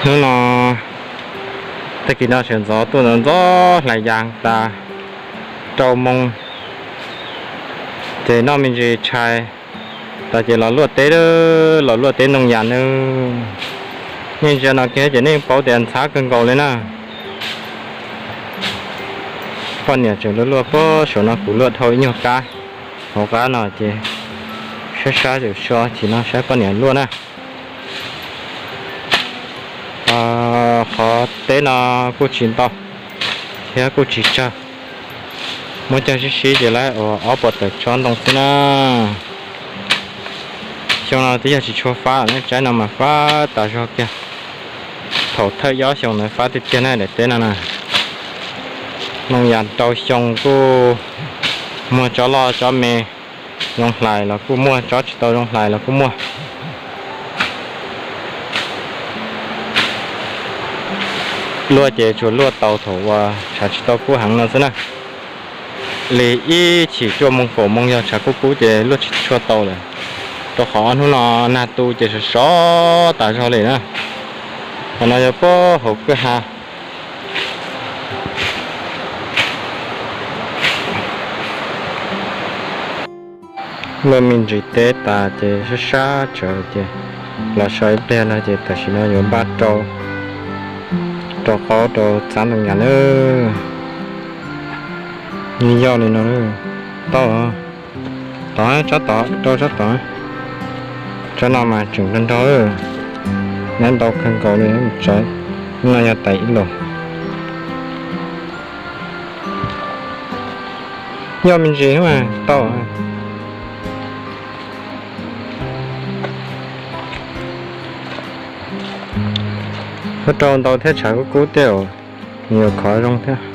Hnub no, tag kis no sawv ntxov tuaj ntxov ntxov hlais yas tas rau moo, ces noj me ntsis tshais tas ces los luaj teb, los luaj teb ntoo yas nawb. Nej ntsia no kiag ces nej paub tias ntxhab kawg nkaus li na. Poj niam tseem luaj luaj puag saum no, kuv luaj dhau ib nyuag kab hauv qab no ces sab sab ces so chim no saib poj niam luaj na. Qhov teb no kuj tsis ntau thiab kuj tsis tsawg, muab cog sib sib ces lawv ua ob puas tawm tsob ntoo xwb na. Xyoo no twb yog tsis tshua fab, tsaib no mas fab tas zog kiag. Thaum thawj ob xyoo ntawd fab tiag tiag na daim teb no na. Moo yas rau xyoo kuj muaj tsob loj tsob me, zoo hlais los kuj muaj, tsob tsis tau zoo hlais los kuj muaj. Luaj ces tsuas luaj tau thaum uas tshav tsis tau kub heev no xwb na. Li ib chim cuaj moo kaum moo yog tshav kub kub ces luaj tsis tshua tau lawm, rau qhov ob hnub no nag tu ces sov sov tas zog li na. Qhov no yog puag hauv kwj ha. Luaj me ntsis teb tas ces sab sab tsawv ces los so ib pliag no ces tam sim no yuav npaj rau, rau qaub rau txab ntoo yas na. Yeej yoj li no. Tau, tod tsob tod, rau tsob tod. Tsob no mas tseem nrog nrog, nab ntau kawg nkaus li. Tsob no yog tais ib los. Yoj me ntsis mas tau. Ua rau ntau thiab tshav kub kub tej, nws yuav khov zoo thiab.